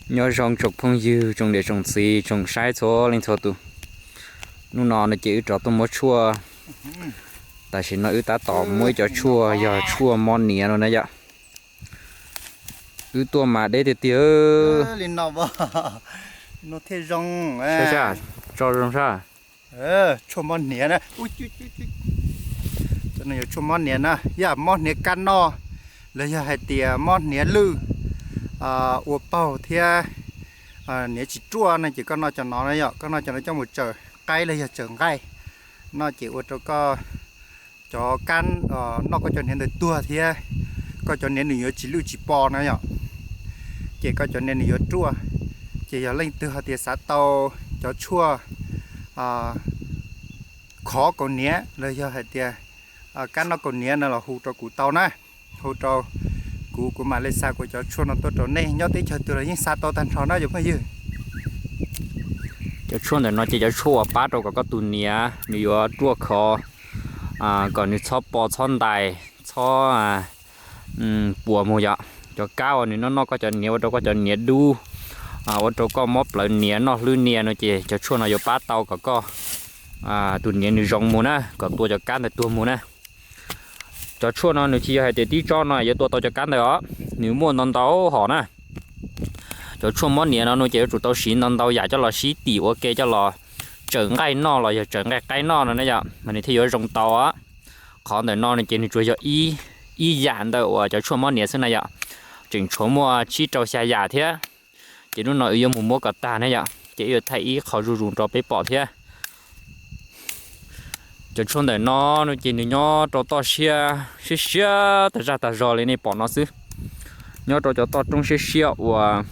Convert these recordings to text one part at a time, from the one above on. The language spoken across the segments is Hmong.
Nyob zoo tsoom phooj ywg, tsoom niam tsoom txiv, tsoom saib txhua leej txhua tus. Hnub no no ces wb rov tuaj muab tshuaj. Tam sim no wb tab tom muab ib cov tshuaj yog tshuaj mob niam no na yom. Wb tuaj mas deb tiag tiag. Li no thiaj zoo. Tso zoo sab. Tshuaj mob hniav na. Cov no yog tshuaj mob hniav na, yog mob hniav kab noj, los yog hais tias mob hniav lwj, ua paug thiab hniav tsis ruaj no ces koj noj cov no na yom, koj noj cov no coj mus tsawm qaib los yog tsawm nqaij no ces ua rau koj cov kab, noj koj cov hniav ntawd tuag thiab koj cov hniav nws yuav tsis lwj tsis po na yom, ces koj cov hniav nws yuav ruaj. Ces yog leej twg hais tias xav tau cov tshuaj khov kaus hniav los yog hais tias kab noj kaus hniav no los hu rau kuv tau na, hu rau kuv, kuv mam li xa kuv cov tshuaj no tuaj rau nej. Nyob teb chaws twg los yeej xa tau tag nrho na cov phooj ywg. Cov tshuaj ntawm no ces cov tshuaj uas pab rau kom koj tus hniav nws yuav ruaj khov, kom nws txhob po txhob ntais txhob puas mus yom. Cov kab uas nws noj noj koj cov hniav ua rau koj cov hniav dub, ua rau koj mob plawv hniav noj hlwb nias no ces cov tshuaj no yuav pab tau kom koj tus hniav nws zoo mus na, kom tua cov kab ntawd tuag mus na. Cov tshuaj no nws tsis yog hais tias tib tsob no yuav tua tau cov kab ntawd os, nws muaj ntau ntau hom na. Cov tshuaj mob hniav no no ces yuav tsum tau siv ntau ntau yam coj los sib tim ua ke coj los tsawm nqaij noj los yog tsawm nqaij qaib noj no na yom, mas nws thiaj yuav zoo tau. Qhov ntawm no no ces nws tsuas yog ib yam ntawm uas cov tshuaj mob hniav xwb na yom, tseem tshuav muaj tsib rau xya yam thiab. Ces hnub no wb yuav mus muab kom tag na yom, ces wb yuav thaij ib qho zuj zus rau peb pom thiab. Cov tshuaj ntawm no no ces nws nyob rau toj siab siab siab tas zaj tas zog li nej pom no xwb. Nyob rau cov toj roob siab siab uas,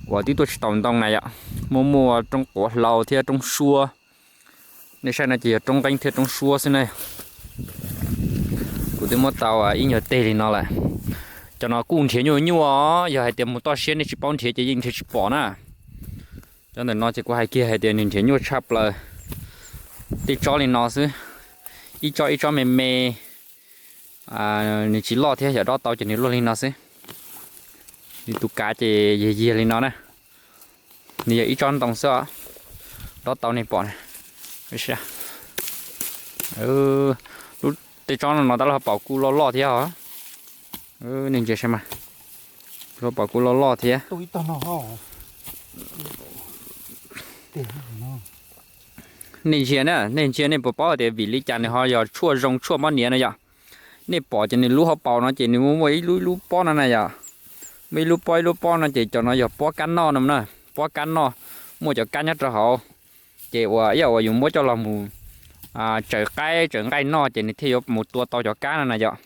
uas twb tuaj tsis tau ntoo na yom, muaj muaj roob quav hlau thiab roob suab. Nej saib no ces yog roob nqeeb thiab roob suab xwb ne. Kuv twb muab tau ib nyuag teg li no lawm. Cov no kuj nrhiav nyuaj nyuaj, yog hais tias mus toj siab nej tsis paub nrhiav ces yeej nrhiav tsis pom na. Cov ntawm no ces kuv hais kiag hais tias nws nrhiav nyuaj tshaj plaws. Tej tsob li no xwb, ib tsob ib tsob me me, nws tsis loj thiab, yog dob tau ces nws luaj li no xwb. Nws tus kav ces yiag yiag li no na. Nws yog ib tsob ntoo xwb os, dob tau nej pom. Tej tsob no no tab laj ho paum kuj loj loj thiab os. Nej ntsia saib mas, ho paum kuj loj loj thiab. Nej ntsia na, nej ntsia nej puas paub tias vim li cas nws ho yog tshuaj zoo tshuaj mob niam no yom? Nej pom ces nws lub hauv paus no ces nws muaj muaj ib lub ib lub pob no na yom. Muaj ib lub pob ib lub pob no ces cov no yog pob kab noj no na, pob kab noj, muaj cov kab nyob rau hauv. Ces uas ib yam uas yus muab coj los mus tsawv qaib tsawv nqaij noj ces nws thiaj yuav mus tua tau cov kab no na yom.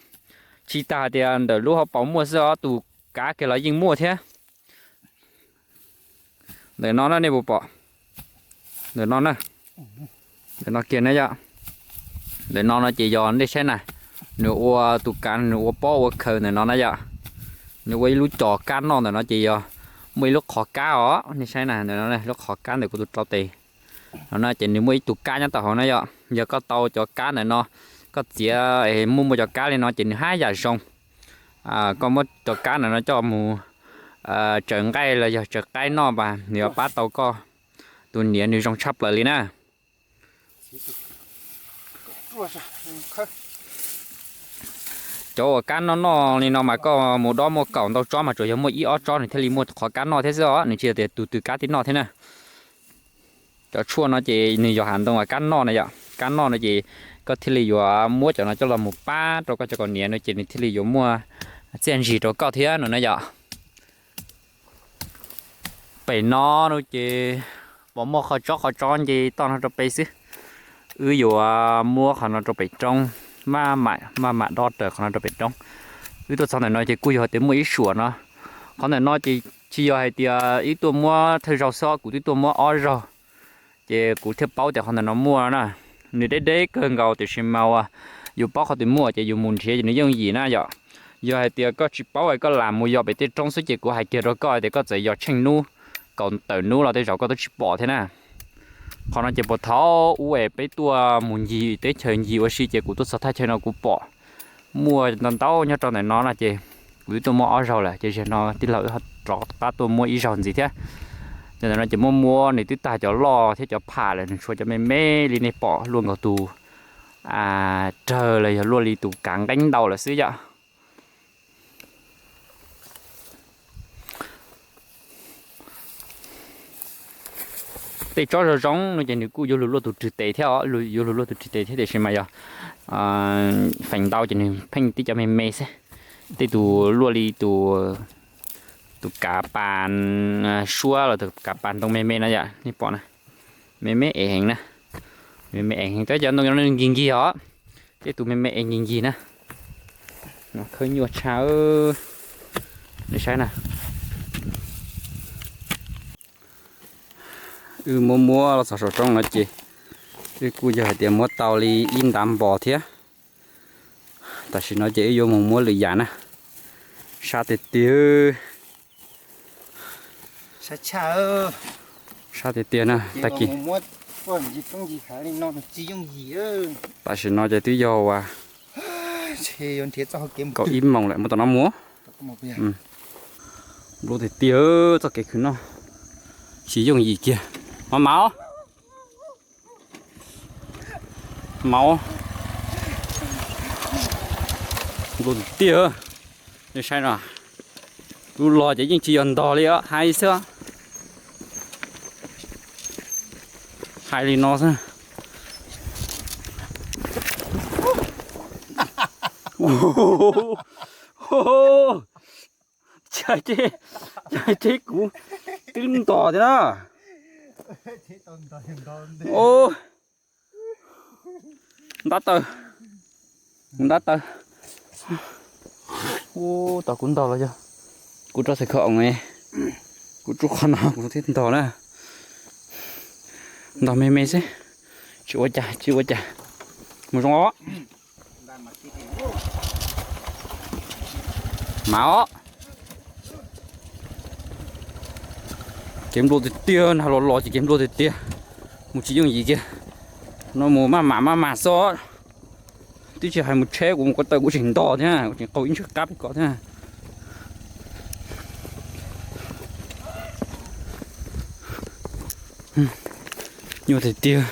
Tsis tas hais tias ntawm lub hauv paus muaj xwb os, tus kav kiag los yeej muaj thiab. Ntawm no na nej puas pom? Ntawm no na, ntawm no kiag na yom. Ntawm no no ces yog nej saib na, nws ua tus kav nws ua pob ua khaws ntawm no na yom. Nws ua ib lub cos kab noj ntawm no ces yog muaj ib lub qhov kab os, nej saib na, ntawm no lub qhov kab ntawm kuv tus rau tes no na ces nws muaj ib tug kab nyob tau hauv na yom. Yog koj tau cov kab ntawm no, koj txiav muaj muaj cov kab li no ces nws haj yam zoo. Koj muab cov kab ntawm no coj mus tsawv nqaij los yog tsawv qaib noj mas nws yuav pab tau koj tus niam nws zoo tshaj plaws li na. Cov uas kab noj noj li no mas koj mus dob muaj kaum ntau tsob mas tsuas yog muaj ib ob tsob nws thiaj li muaj qhov kab noj thiab xwb os, nws tsis yog tias tus twg kab tib noj thiab na. Cov tshuaj no ces nws yog hav ntoo uas kab noj na yom, kab noj no ces koj thiaj li yuav muab cov no coj los mus pab rau koj cov kaus hniav no ces nws thiaj li yuav muaj txiaj ntsig rau koj thiab no na yom. Pem no no ces pom muaj qhov tsob qhov tsob nce toj no rau pem xwb. Wb yuav muab qhov no rau pem roob, maj mam maj mam dob raws qhov no rau pem roob. Wb tuaj txog ntawm no ces kuj yog tias muaj ib suam no. Qhov ntawm no ces tsis yog hais tias wb tuaj muab thawj zaug xwb, kuv twb tuaj muab ob zaug, ces kuv thiaj paub tias qhov ntawm no muaj na. Nws deb deb kawg nkaus tiam sis mas uas yus paub qhov twg muaj ces yus mus nrhiav ces nws yooj yim na yom. Yog hais tias koj tsis paub es koj lam mus yos pem tej roob xwb ces kuv hais kiag rau koj tias koj txawm yos tsheej hnub, kaum tawm hnub los tej zaum koj twb tsis pom thiab na. Qhov no ces puag thaum ub es peb tuaj mus ncig teb chaws ncig ua si ces kuv tuaj txog thaj chaw no kuv pom muaj ntau ntau nyob rau ntawm no no ces Kuv twb tuaj muab ob zaug lawm ces zaum no tij laug wb ho rov qab tuaj muab ib zaug ntxiv thiab. Cov ntawm no ces muab muab nws twb tag cov loj thiab cov pham lawm, nws tshuav cov me me li nej pom luaj nkaus tus rawg los yog luaj li tus kav nqeeb ntau lawm xwb yom. Tej tsob zoo zoo no ces nws kuj yuav luag luaj tus rwg tes thiab os, yuav luag luaj tus rwg tes thiab tiam sis mas yog feem ntau ces nws pheej tib cov me me xwb. Tej tus luaj li tus, tus kav pas suab los tus kav pas ntoo me me no yom, nej pom na, me me es heev na, me me es heev, tab cov ntoo no nkig nkig os, tej tus me me es nkig nkig na. Khawb nyuaj tshaj, nej saib na. Wb muab muab los txog saum roob no ces wb kuj yog hais tias muab tau li ib ntav npos thiab. Tam sim no ces wb yuav mus muab lwm yam na. Sab tiag tiag. Sab tiag tiag na, tag kis. Tam sim no ces twb yog uas kaum ib moos lawm, muab tom no mus. Npluj tiag tiag, txoj kev khwv noj tsis yooj yim kiag. Mas mas os, mas os, npluj tiag tiag. Nej saib no, lub log ces yeej tsis yog ntog li os, hais xwb, hais li no xwb. Cas ces kuv twb ntog thiab na. Ntab taw, ntab taw. Tab tom kuv ntog los yog kuv rau txhais khau oos, kuv tsuj qhov no kuv thiaj ntog na. Ntog me me xwb, tsis ua cas tsis ua cas. Mus zoo os. Mas os, kev npluj tiag tiag, nag los los ces kev npluj tiag tiag, mus tsis yooj yim kiag. No mus maj mam maj mam xwb, twb tsis hais mus tsheb, kuv mus ko taw kuv tseem ntog thiab, kuv tseem qaug ib ntswg qab pem ko thiab. Nyuaj tiag tiag.